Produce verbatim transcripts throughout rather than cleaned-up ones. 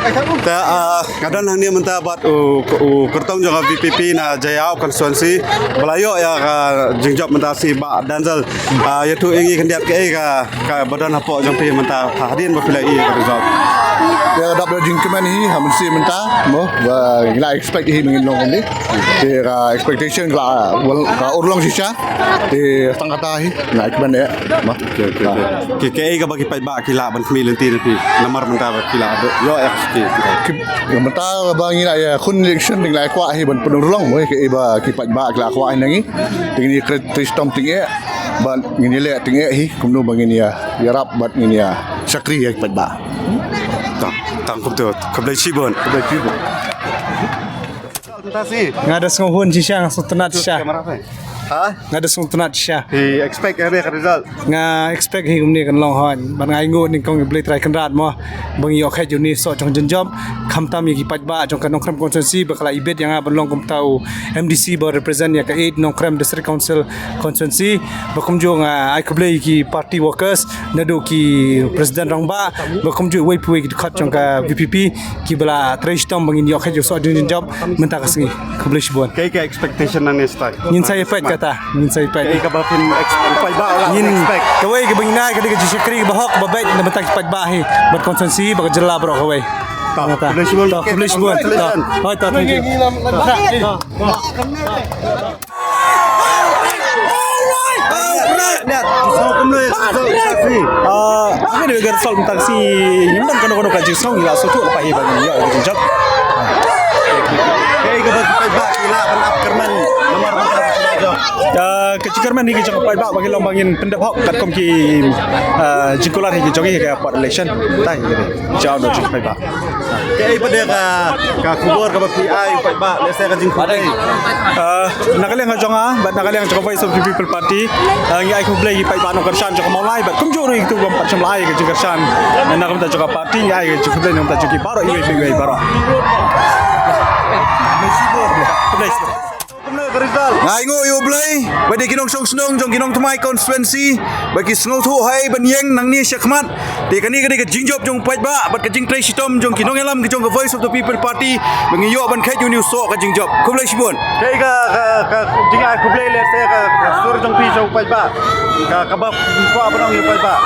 Te, ah, nga don hangne mynta bad u, u kyrtong jong ka V P P na Jaïaw constituency ba la ïoh ïa ka jingjop mynta shi, Bah Denzel. Ah, ïathuh ïa ngi khyndiat kaei ka, kaba don hapoh jong phi mynta hadien ba phi la ïoh ïa ka result. Ïa ka dap da jingkmen hi ha mynsi mynta mo, ba ngi la expect hi ba ngin long kumne. Te ka expectation ka la, ka urlong shisha. Te tang kata hi nga kmen ïa mo. Ki, ki, ki, ki, kaei kaba ki paidbah ki lah ban khmih lynti na phi namar mynta ba ki lah ïoh ïa ka shuki. Ki, mynta ba ngi la ïa khun election dang la kwah hi ban pynurlong mo, kaei ba ki paidbah ki la kwah hi na ngi. Te ngin ïa trei shitom tyngeh, ban ngin ïa leh tyngeh hi kumno ba ngin ïa ïarap bad ngin ïa shakri ïa ki paidbah. Tang, tang kumto. Khublei shibun. Khublei shibun. Nga da sngewhun shisha, nga sngewtynnat shisha. Ha? Nga da sngewtynnat shisha. Phi expect ïa ka result? Nga expect hi kumne kan long hoi. Bad nga ainguh nyngkong ïa U Blei Trai Kynrad mo, ba ngi ïoh kheit ïa une u soh jong ka jingjop. Khamtam ïa ki paidbah jong ka Nongkrem constituency ba ka la ibit ïa nga ban long kumta u M D C ba represent ïa ka eight Nongkrem District Council constituency. Ba kumjuh nga ai khublei ïa ki party workers, naduh ki president rangbah, ba kumjuh iwei pa iwei ki dkhot jong ka V P P, kiba la trei shitom ba ngin ïoh kheit ïa u soh jong ka jingjop mynta ka sngi. Khublei shibun. Kaei ka expectation nangne shatai? Ngin sa ïa peit kata, ngin sa ïa peit. Kaei kaba phin ex-, paidbah la ngin expect? Kawei kaba ngin ai ka dei ka jingshakri kaba hok ba beit na bynta ki paidbah hi bad constituency bad ka jylla baroh kawei. Kata. Khublei shibun. Khublei shibun. Hoi, to, thank you. Ah, ka dei ka result mynta ka sngi, ngim don kano kano ka jingsngew, ngi la sngewthuh lypa hi ba ngin ïoh ka jingjop. Kaei kaba ki paidbah ki lah ban ap kyrmen namar mynta ka jingjop? Ah, ka jingkyrmen hi ka jong ki paidbah ba ki long ba ngin pyndep hok katkum ki, ah, jingkular hi ki jong ngi ha ka por election. Tai hi ka dei. Jia u dei jong ki paidbah. Kaei pat de ka, ka khubor kaba phi ai u paidbah lehse ka jingkhublei? Ah, na ka liang ka jong nga bad na ka liang jong ka Voice of the People Party, ah, ngi ai khublei ïa ki paidbah nongkyrshan jong ka Mawlai bad kumjuh ruh ïa kito kiba ym pat shym la ai ka jingkyrshan na ka bynta jong ka party, ngi ai ka jingkhublei na ka bynta jong ki baroh iwei pa iwei baroh. Khublei. Nga ainguh ïa U Blei ba dei ki nongshong shnong jong ki Nongthymmai constituency ba ki sngewthuh hi ban ïeng nangne shakhmat. Te kane ka dei ka jingjop jong u paidbah bad ka jingtrei shitom jong ki nongïalam ki jong ka Voice of the People Party ba ngi ïoh ban kheit ïa une u soh ka jingjop. Khublei shibun. Kaei ka, ka, ka jingai khublei lehse ka, ka sur jong phi sha u paidbah, ka, kaba kwah ban ong ïa u paidbah?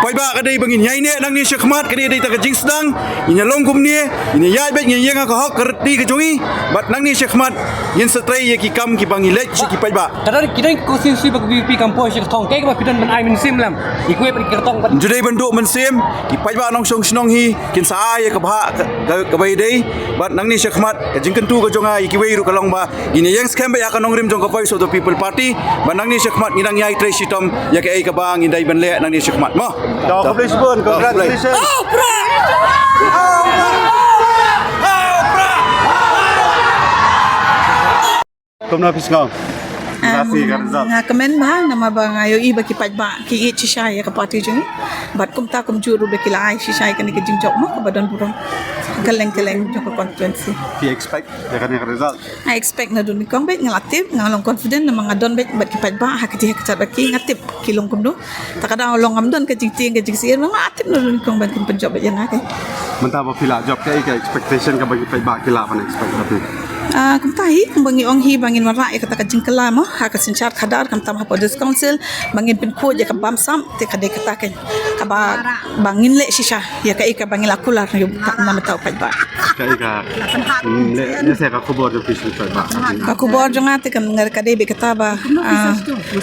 Paidbah, ka dei ba ngin ïaineh nangne shakhmat, ka dei, dei ta ka jingsdang. Ngin ïa long kumne, ngin ïa ïaid beit, ngin ïa ïeng ha ka hok ka rti ka jong ngi. Bad nangne shakhmat ngin sa trei ïa ki kam kiba ngi leit sha ki paidbah. Ka don, ki don ki constituency ba ka V P P kam poi sha ka thong, kaei kaba phi don ban ai mynsiem lem ïa kiwei pat ki kyrtong pat? Ju dei ban duh mynsiem, ki paidbah nongshong shnong hi kin sa ai ïa ka bhah ka, ka, kaba ïadei. Bad nangne shakhmat ka jingkyntu ka jong nga ïa kiwei ruh ka long ba ngin ïeng skhem beit ha ka nongrim jong ka Voice of the People Party. Bad nangne shakhmat ngi dang ïai trei shitom ïa kaei kaba ngi dei ban leh nangne shakhmat mo. Khublei shibun, congratulations. Kumno phi sngew? Em, nga kmen bha namar ba nga ïohi ba ki paidbah ki ïeit shisha ïa ka party jong ngi. Bad kumta kumjuh ruh ba ki la ai shisha ïa kane ka jingjop mo kaba don burom. Kylleng kylleng jong ka constituency. Phi expect ïa kane ka result? Nga expect naduh nyngkong beit, nga la tip, nga long confident namar nga don beit bad ki paidbah ha kti ha kti bad ki, nga tip ki long kumno. Ta ka daw long ngam don ka jingtieng ka jingsyier, nga la tip naduh nyngkong ba kin pynjop beit ïa nga. Mynta ba phi la jop, kaei ka expectation kaba ki paidbah ki lah ban expect na phi? Ah, kumta hi, kumba ngi ong hi ba ngin wanrah ïa kata ka jingkylla mo ha ka synshar khadar, khamtam hapoh District Council, ba ngin pynkhuid ïa ka bamsap. Te ka dei kata keiñ kaba, ba ngin leh shisha ïa kaei kaba ngi la kular na, na bynta u paidbah. Kaei ka, mm, leh, leh sa ka khubor jong phi sha u paidbah? Ka khubor jong nga te ka, ka dei beit kata ba, ah,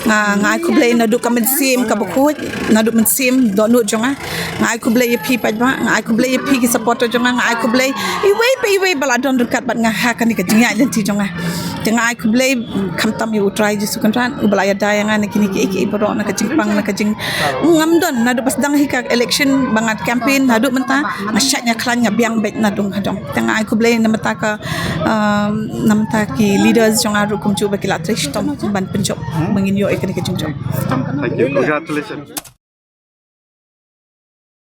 nga, nga ai khublei naduh ka mynsiem kaba khuid, naduh mynsiem dohnud jong nga. Nga ai khublei ïa phi paidbah, nga ai khublei ïa phi ki supporter jong nga, nga ai khublei iwei pa iwei ba la don ryngkat bad nga ha kane ka jingïaid lynti jong nga. Te nga ai khublei khamtam ïa u Trai Jisu Kynrad uba la ïada ïa nga na kine kiei kiei baroh, na ka jingpang, na ka jing, ngam don naduh ba sdang hi ka election ba nga campaign haduh mynta, nga shait nga khlaiñ nga biang beit na dong ha dong. Te nga ai khublei na bynta ka, um, na bynta ki leaders jong nga ruh kumjuh ba ki la trei shitom ban pynjop ba ngin ïoh ïa kane ka jingjop. Thank you. Congratulations.